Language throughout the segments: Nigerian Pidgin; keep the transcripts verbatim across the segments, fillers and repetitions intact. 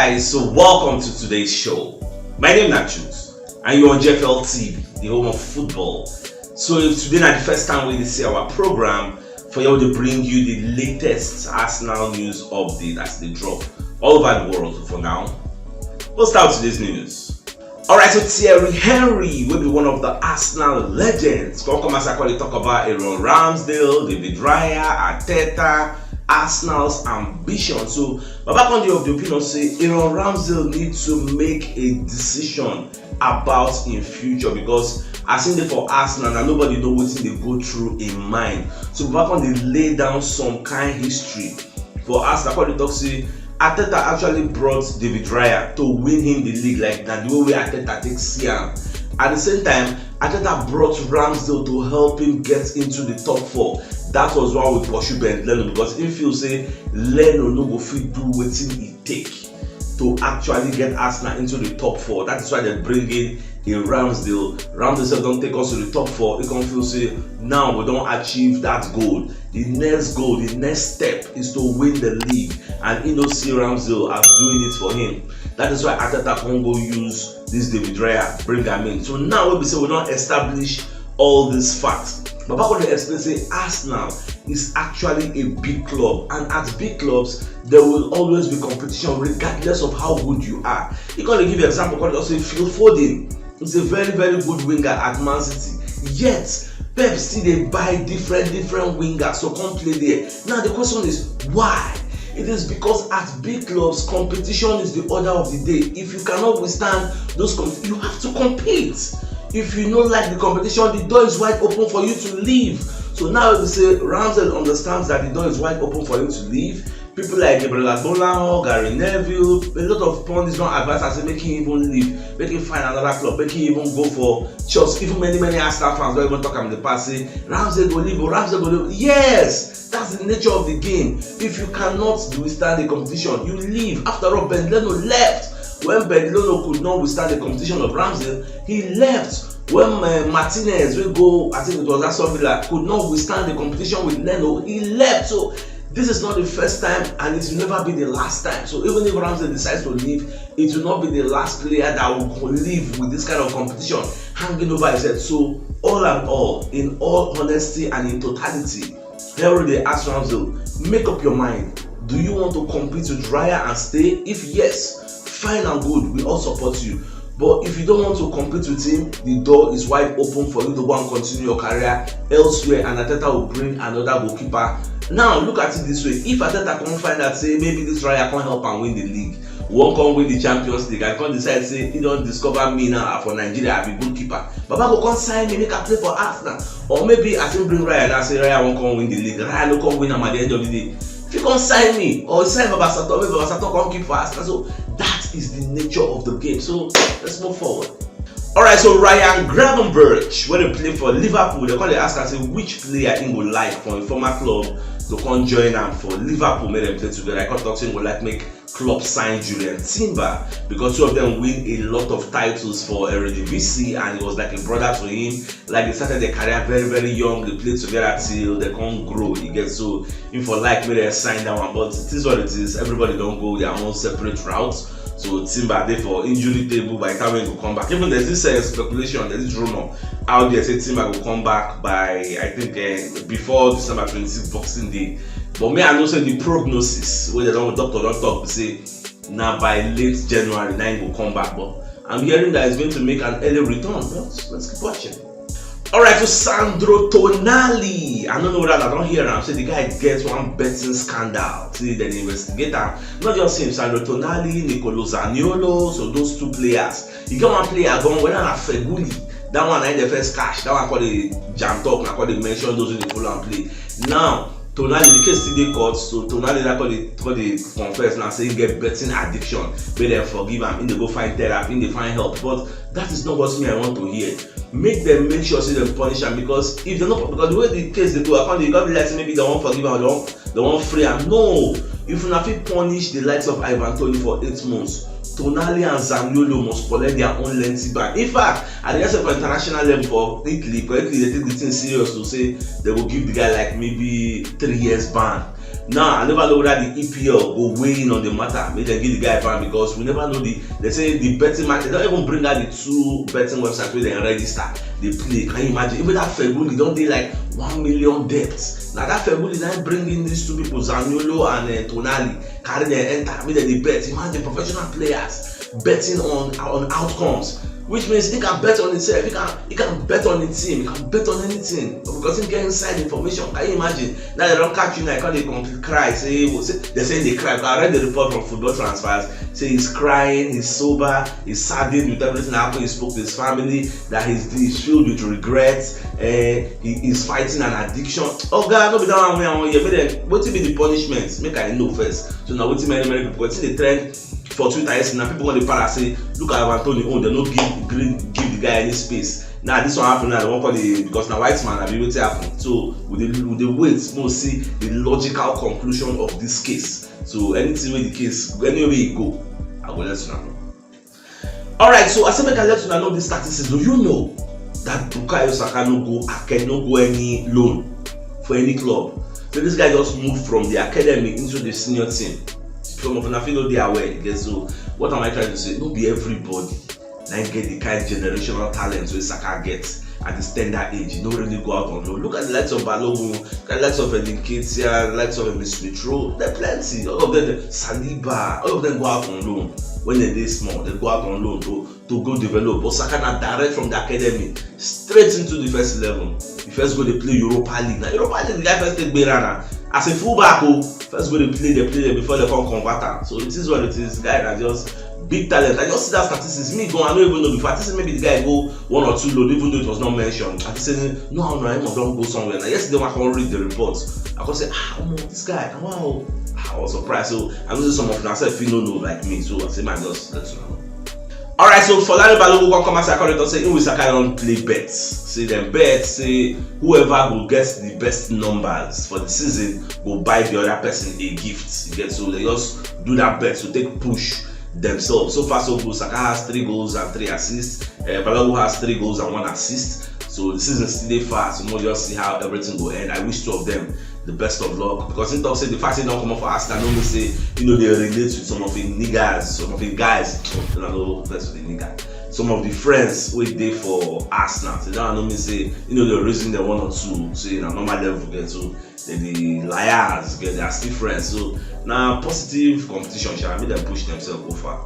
Guys, so welcome to today's show. My name is Nachus, and you're on G F L T V, the home of football. So if today na the first time we see our program, for you to bring you the latest Arsenal news update as they drop all over the world for now. We'll start today's news. Alright, so Thierry Henry will be one of the Arsenal legends. Come come as I call it, talk about Aaron Ramsdale, David Raya, Arteta, Arsenal's ambition. So Baba Conde of the opinion say Aaron Ramsdale needs to make a decision about in future, because as in the for Arsenal, and nobody know what's in the go through in mind. So Baba Conde lay down some kind history for Arsenal. Come dey talk say Arteta actually brought David Raya to win him the league, like na the way wey Arteta take see am. At the same time, Arteta brought Ramsdale to help him get into the top four. That was why we pursue Ben Leno, because he feel say Leno no go fit do wetin e take to actually get Arsenal into the top four. That is why they bring in a Ramsdale. Ramsdale sef don take us to the top four. He come feel say now we don achieve that goal. The next goal, the next step is to win the league, and he no see Ramsdale as doing it for him. That is why Arteta come go use this David Raya, bring am in. So now we be say we don establish all these facts. Baba Conde explain say Arsenal is actually a big club, and at big clubs there will always be competition regardless of how good you are. He come dey give example, come dey talk say Phil Foden is a very, very good winger at Man City. Yet Pep still dey buy different, different wingers to come play there. Now the question is, why? It is because at big clubs, competition is the order of the day. If you cannot withstand those com- you have to compete. If you no like the competition, the door is wide open for you to leave. So now we say Ramsdale understands that the door is wide open for him to leave. People like Gabriel Agbonlahor, Gary Neville, a lot of pundits don advise am say make he even leave, make he find another club, make he even go for Chelsea. Even many, many Arsenal fans don even talk am in the past say Ramsdale go leave, oh, Ramsdale go leave. Yes, that's the nature of the game. If you cannot withstand the competition, you leave. After all, Ben Leno left. When Ben Leno could not withstand the competition of Ramsdale, he left. When uh, Martinez, we go, I think it was Aston Villa, could not withstand the competition with Leno, he left. So this is not the first time, and it will never be the last time. So even if Ramsdale decides to leave, it will not be the last player that will go leave with this kind of competition hanging over his head. So all and all, in all honesty and in totality, Henry dey ask Ramsdale, make up your mind. Do you want to compete with Raya and stay? If yes, fine and good, we all support you. But if you don't want to compete with him, the door is wide open for you to go and continue your career elsewhere, and Arteta will bring another goalkeeper. Now look at it this way: if Arteta come find out say maybe this Raya can't help and win the league, won't come win the Champions League, and come decide say he don discover me now for Nigeria, I be goalkeeper. Baba go come sign me, make I play for Arsenal. Or maybe as him bring Raya now, say Raya won't come win the league, Raya no come win am at the end of the day. If you come sign me, or sign Baba Sato, maybe Baba Sato come keep for Arsenal. So that is the nature of the game. So let's move forward. Alright, so Ryan Gravenberch, wey dey play for Liverpool, they come dey ask am say which player he go like for him former club to come join am for Liverpool, make dem play together. I come talk say he go like make club sign Jurrien Timber, because two of them win a lot of titles for Eredivisie, and he was like a brother to him. Like, they started their career very, very young, they played together till they come grow. You get, so if for like me, they sign that one, but it is what it is. Everybody don go their own separate routes. So Timber dey for injury table by the time he go come back. Even there's this uh, speculation, there's this rumor out there say Timber go come back by, I think, uh, before December twenty-sixth, Boxing Day. But me, I know say the prognosis wey dem don, doctor don talk be say na by late January na him go come back. But I'm hearing that he's going to make an early return. Let's, let's keep watching. Alright, so Sandro Tonali. I don't know whether I don't hear am. Say the guy gets one betting scandal. See, then investigate am. Not just him, Sandro Tonali, Nicolo Zaniolo. So those two players. You get one player gone, whether na Feguli. That one na the first cash. That one call the jam talk. Na call the mention those who dey follow and play. Now, Tonali, the case still dey court, so Tonali na call the call the confess now say he get betting addiction. Make dem forgive am. He dey go find therapy. He dey find help. But that is not what me I want to hear. Make dem make sure say dem punish am, because if dem no, because the way the case dey go, I come dey, e come be like say maybe dem wan forgive am, dem wan dem wan free am. No, if una fit punish the likes of Ivan Toney for eight months, Tonali and Zaniolo must collect their own lengthy ban. In fact, I dey hear say for international level for Italy, for Italy they take the thing serious to say they go give the guy like maybe three years ban. Now, I never know whether the E P L go weigh in on the matter, make dem give the guy ban, because we never know the, they say the betting market, they don't even bring out the two betting websites where they register, they play. Can you imagine? Even that Feghouli don dey like one million debts. Now that Feghouli now bring in these two people, Zaniolo and uh, Tonali, carry them enter, make dem dey bet. Imagine professional players betting on on outcomes, which means he can bet on himself, he can he can bet on the team, he can bet on anything because he get inside information. Can you imagine? Now they don't catch you now, you can't dey complete cry. Say, say they say they cry. I read the report from Football Transfers. Say he's crying, he's sober, he's saddened with everything that happened. He spoke to his family that he's, he's filled with regrets. Uh, he is fighting an addiction. Oh God, no be that one wey I wan hear. Make dem, wetin be the punishment? Make I know first. So now wetin many many people, wetin dey trend for Twitter yesterday, na people come dey para say, look at Anthony own, dem no give green, give the guy any space. Now this one happen now, they wan call the, because na white man, abi wetin happen? So we dey we dey wait, we see the logical conclusion of this case. So anything wey the case, anywhere e go, I go let una know. Alright, so I say make I let una know the statistics. Do you know that Bukayo Saka no go acad-, no go any loan for any club? So this guy just moved from the academy into the senior team. Some of una fit no dey aware again. So what am I trying to say? No be everybody na get the kind generational talent wey Saka get at this tender age. He no really go out on loan. Look at the likes of Balogun, the likes of Nketiah, the likes of Smith Rowe. There plenty. All of them, Saliba, all of them go out on loan when they dey small. They go out on loan to to go develop. But Saka na direct from the academy straight into the first eleven. He first go dey play Europa League. Na Europa League the guy first take gbera na. As a fullback o, first go dey play, dey play there before they come convert am. So it is what it is. Guy na just big talent. I just see that statistics. Me go, I no even know before. I think say maybe the guy go one or two loan, even though it was not mentioned. I think say no, no, him don go somewhere. Na yesterday when I come read the report, I come say, ah, omo, this guy, wow. I was surprised. So I know say some of una sef fit no know like me. So I say, man, just let una know. Alright, so Folarin Balogun come come outside, come talk say him with Saka don play bets. Say dem bet say whoever go get the best numbers for the season go buy the other person a gift. You get, so they just do that bet to take push themselves. So far so good. Saka has three goals and three assists. Uh, Balogun has three goals and one assist. So the season still dey far. So we'll just see how everything go end. I wish two of them the best of luck, because he talk say the fact he don comot for Arsenal no mean say he no dey relate with some of him niggas, some of him guys. Una no vex with the nigga. Some of the friends wey dey for Arsenal, so that one no mean say he no dey reason them one or two. Say na normal level get, so they be liars, get, they are still friends. So na positive competition, sha, make them push themselves go far.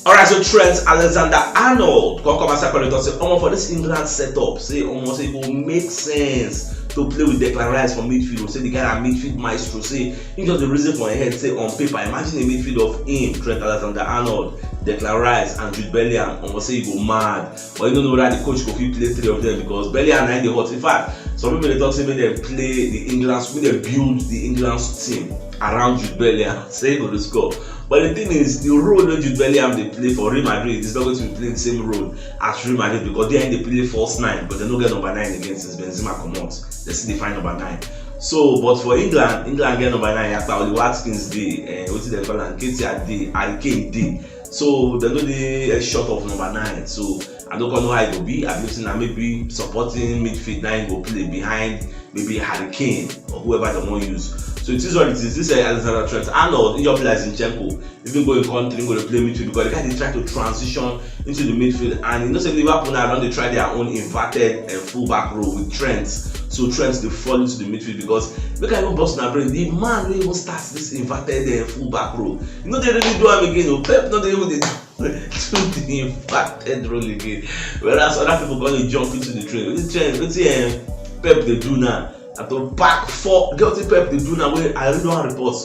Alright, so Trent Alexander-Arnold come come outside come dey talk say, omo, for this England setup, say, omo, say e go make sense to play with Declan Rice for midfield. Say the guy na midfield maestro. Say he just dey reason for him head say on paper, imagine a midfield of him, Trent Alexander-Arnold, Declan Rice and Jude Bellingham. Omo, say e go mad. But you no know whether the coach go fit play three of them, because Bellingham na him dey hot. In fact, some people dey talk say make dem play the England, make dem build the England team around Jude Bellingham. Say he go dey score. But the thing is, the role wey Jude Bellingham dey play for Real Madrid is not going to be playing the same role as Real Madrid, because they dey play false nine, but they no get number nine again since Benzema comot. They still dey find number nine. So, but for England, England get number nine. Yakpa, Ollie Watkins dey, eh, wetin dem call am, Nketiah dey, Harry Kane dey. So they no dey, eh, short of number nine. So I no come know how e go be. I believe say na maybe supporting midfield na him go play behind maybe Harry Kane or whoever they wan use. So it is what it is. This, eh, Alexander Trent Arnold, he just be like Zinchenko. Even go in country, he go dey play midfield because the guy dey try to transition into the midfield. And you know say Liverpool now don dey try their own inverted, eh, fullback role with Trent. So Trent dey fall into the midfield because, make I even burst una brain, the man wey even start this inverted, eh, fullback role, you know, they really do am again. Oh, Pep no dey even dey do the inverted role again. Whereas other people gonna jump into the train. Wetin Trent, wetin, eh, Pep dey do now? Na to pack four. Get wetin Pep dey do now wey I read one report.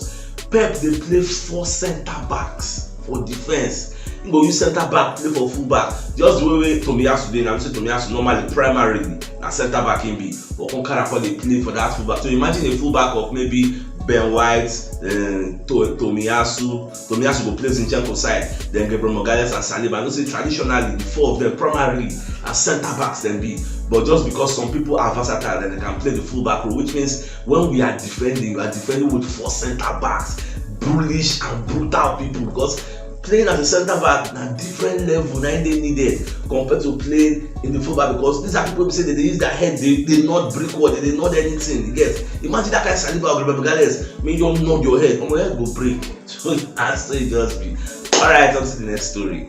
Pep dey play four centre backs for defence. He go use centre back play for full back. Just the way wey Tomiyasu dey now, say Tomiyasu normally primarily na centre back him be, but come carry am come dey play for that full back. So imagine a full back of maybe Ben White, um, to-, Tomiyasu. Tomiyasu go play Zinchenko side, then Gabriel Magalhaes and Saliba. I know say traditionally the four of them primarily are centre backs dem be, but just because some people are versatile, then they can play the full back role, which means when we are defending, we are defending with four centre backs, bullish and brutal people, because Playing as a centre back na different level na im dey needed compared to playing in the full back, because these are people wey be say dem dey use their head, dem dey nod brick wall, dem dey nod anything. You get, imagine that kind of Saliba or Gabriel Magalhaes, make you just nod your head, omo, your head go break. So that's so e just be. Alright, on to the next story.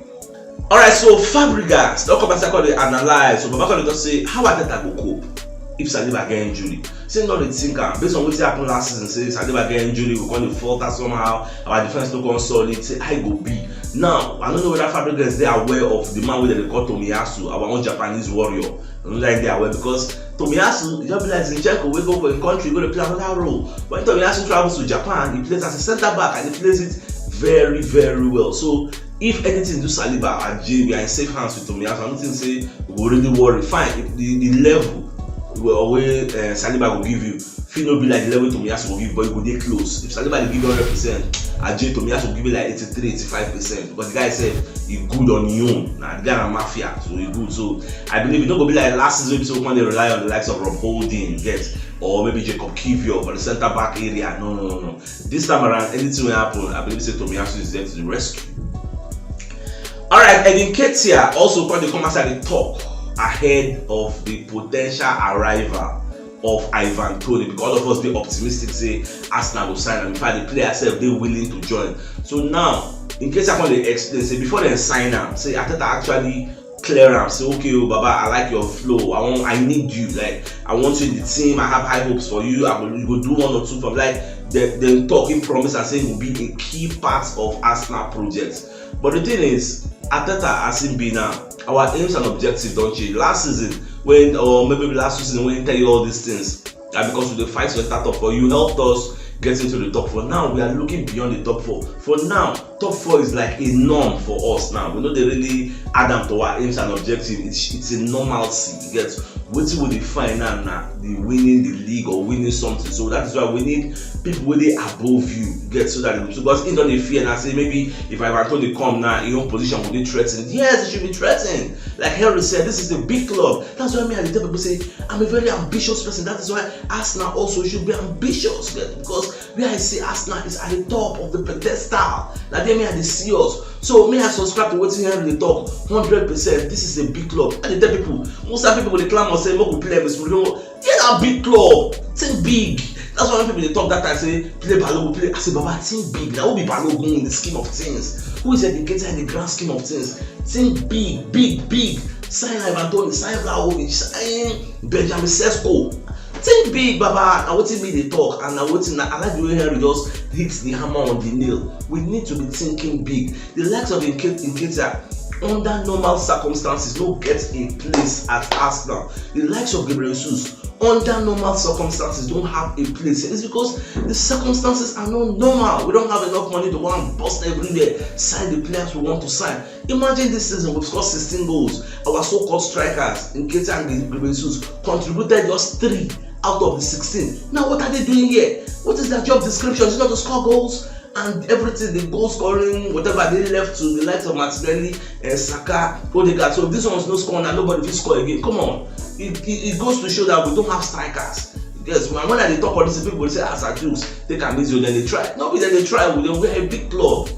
Alright, so Fabregas don come outside come dey analyse. So Baba come dey talk say how Arteta go cope if Saliba get injury. Say no dey think am, based on wetin happen last season, say Saliba get injury, we come dey falter somehow, our defence no come solid. Say how e go be. Now I no know whether Fabregas dey aware of the man wey dem dey call Tomiyasu, our own Japanese warrior. I no know whether e dey aware, because Tomiyasu e just be like Zinchenko wey go for im country go dey play another role. When Tomiyasu travels to Japan, he plays as a centre back and he plays it very, very well. So if anything do Saliba, Aje, we are in safe hands with Tomiyasu. I don't think say we go really worry. Fine, if the, the level wey, wey uh, Saliba go give you fit no be like the level Tomiyasu go give, but you go dey close. If Saliba dey give you hundred percent, Aje, Tomiyasu go give you like eighty-three, eighty-five percent. But the guy said he good on him own. Now the guy na mafia, so he good. So I believe e no go be like last season, so we come dey rely on the likes of Rob Holding, you get, or maybe Jacob Kivior for the centre back area. No, no, no, no. This time around, anything will happen. I believe say Tomiyasu is there to the rescue. Alright, Edin Ketia also come dey come outside dey talk ahead of the potential arrival of Ivan Toney, because all of us dey optimistic say Arsenal go sign am. In fact, the player sef dey willing to join. So now, in case I come dey explain say before dem sign am, say Arteta actually clear am, say, "Okay o, Baba, I like your flow. I want, I need you. Like, I want you in the team. I have high hopes for you. I go, you go do one or two from," like, dem, dem talk, he promise and say he will be a key part of Arsenal project. But the thing is, Arteta, as im be now, our aims and objectives don change. Last season, when, or maybe last season, when he tell you all these things, na because we dey fight to enter top four. You helped us get into the top four. Now we are looking beyond the top four. For now, top four is like a norm for us now. We no dey really add am to our aims and objectives. It's, it's a normalcy. You get, wetin we dey find now na the winning the league or winning something. So that is why we need people wey dey above you, you get, so that, because he don dey fear now say maybe if Ivan Toney come now, his own position go dey threatened. Yes, it should be threatened. Like Henry said, this is a big club. That's why me, I dey tell people say I'm a very ambitious person. That is why Arsenal also should be ambitious, yeah, because where I see Arsenal is at the top of the pedestal. Na there me I dey see us. So me, I subscribe to wetin Henry dey talk hundred percent. This is a big club. I dey tell people, most of people go dey clamor say make we play Miss Mourinho. Yeah, na big club. Think big. That's why when people dey talk that time say play Balogun, play. I say, "Baba, think big. Now who be Balogun in the scheme of things? Who is educated in the grand scheme of things? Think big, big, big. Sign Ivan Toney, sign Vlahovic, sign Benjamin Sesko." Think big, Baba. Na wetin me dey talk, and na wetin na, I like the way Henry just hit the hammer on the nail. We need to be thinking big. The likes of Nketiah, under normal circumstances, no get a place at Arsenal. The likes of Gabriel Jesus, under normal circumstances, don't have a place. It's because the circumstances are not normal. We don't have enough money to go and bust everywhere, sign the players we want to sign. Imagine this season, we've scored sixteen goals. Our so-called strikers, Nketiah and Gabriel Jesus, contributed just three out of the sixteen. Now, what are they doing here? What is their job description? Is it not to score goals? And everything, the goal scoring, whatever, dey left to the likes of Martinelli and Saka, Odegaard. So if these ones no score now, nobody fit score again. Come on. It, it, it goes to show that we don't have strikers. Yes, when, when I dey talk all this, people go say, "As a Jews, take am easy, then they try." No be then they try, we dey, we are a big club.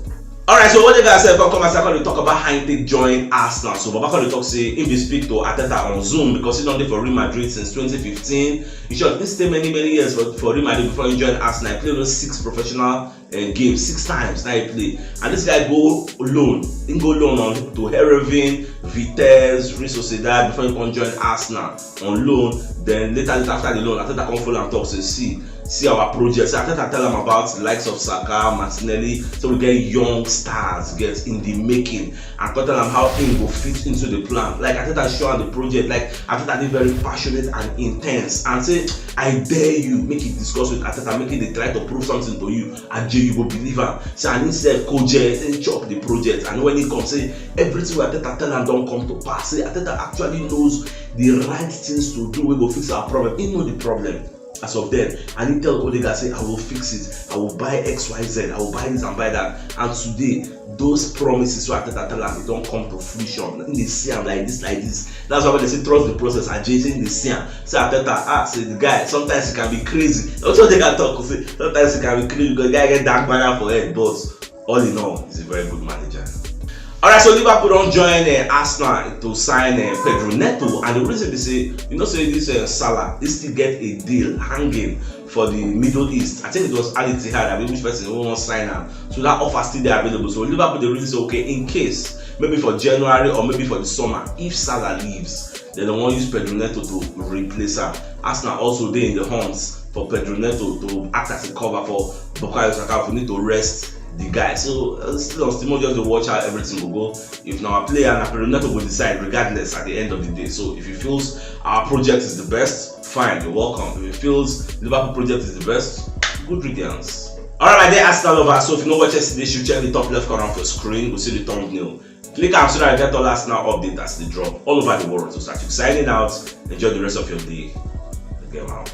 Alright, so Odegaard sef come come as I come dey talk about how he take join Arsenal. So Baba come dey talk say he bin speak to Arteta on Zoom because he don dey for Real Madrid since twenty fifteen. In short, he stay many, many years for, for Real Madrid before he join Arsenal. He play those six professional uh, games, six times now he play. And this guy go loan. He go loan on to Heerenveen, Vitesse, Real Sociedad before he come join Arsenal on loan. Then later, later after the loan, Arteta come follow and talk say, "See, see our project." So Arteta tell am about the likes of Saka, Martinelli. So we get young stars get in the making. And come tell am how things go fit into the plan. Like Arteta show am the project. Like Arteta dey very passionate and intense and say, "I dare you, make you discuss with Arteta, make he dey try to prove something to you. Aje, you go believe am." So and he sef, Koje, he chop the project. And when he come, say everything wey Arteta tell am don come to pass. Say Arteta actually knows the right things to do wey go fix our problem. He know the problem as of then, and he tell Odegaard say, "I will fix it. I will buy X Y Z. I will buy this and buy that." And today, those promises wey Arteta tell am, e don come to fruition. He dey see am like this, like this. That's why when they say trust the process, Aje say he dey see am. Say Arteta, ah, say the guy, sometimes he can be crazy. Also, they can talk, say sometimes he can be crazy because the guy get dark banner for head, but All in all, he's a very good manager. Alright, so Liverpool don join uh, Arsenal to sign uh, Pedro Neto, and the reason they say, you know, say this uh, Salah, he still get a deal hanging for the Middle East. I think it was Al Ittihad, I mean, which person who wants sign him. So that offer still there available. So Liverpool, they really say, okay, in case, maybe for January or maybe for the summer, if Salah leaves, then they wan use Pedro Neto to replace am. Arsenal also dey in the hunt for Pedro Neto to act as a cover for Bukayo Saka if we need to rest the guy. So uh, still on Stimo, just dey watch how everything go go. If na our player, na Pedro Neto go decide regardless at the end of the day. So if he feels our project is the best, fine, you're welcome. If he feels Liverpool project is the best, good riddance. Alright, my dear Arsenal lovers, so if you no watch yesterday, you should check the top left corner of your screen. You go see the thumbnail. Click am so that you get all Arsenal update as they drop all over the world. So Sachik signing out. Enjoy the rest of your day. The game out.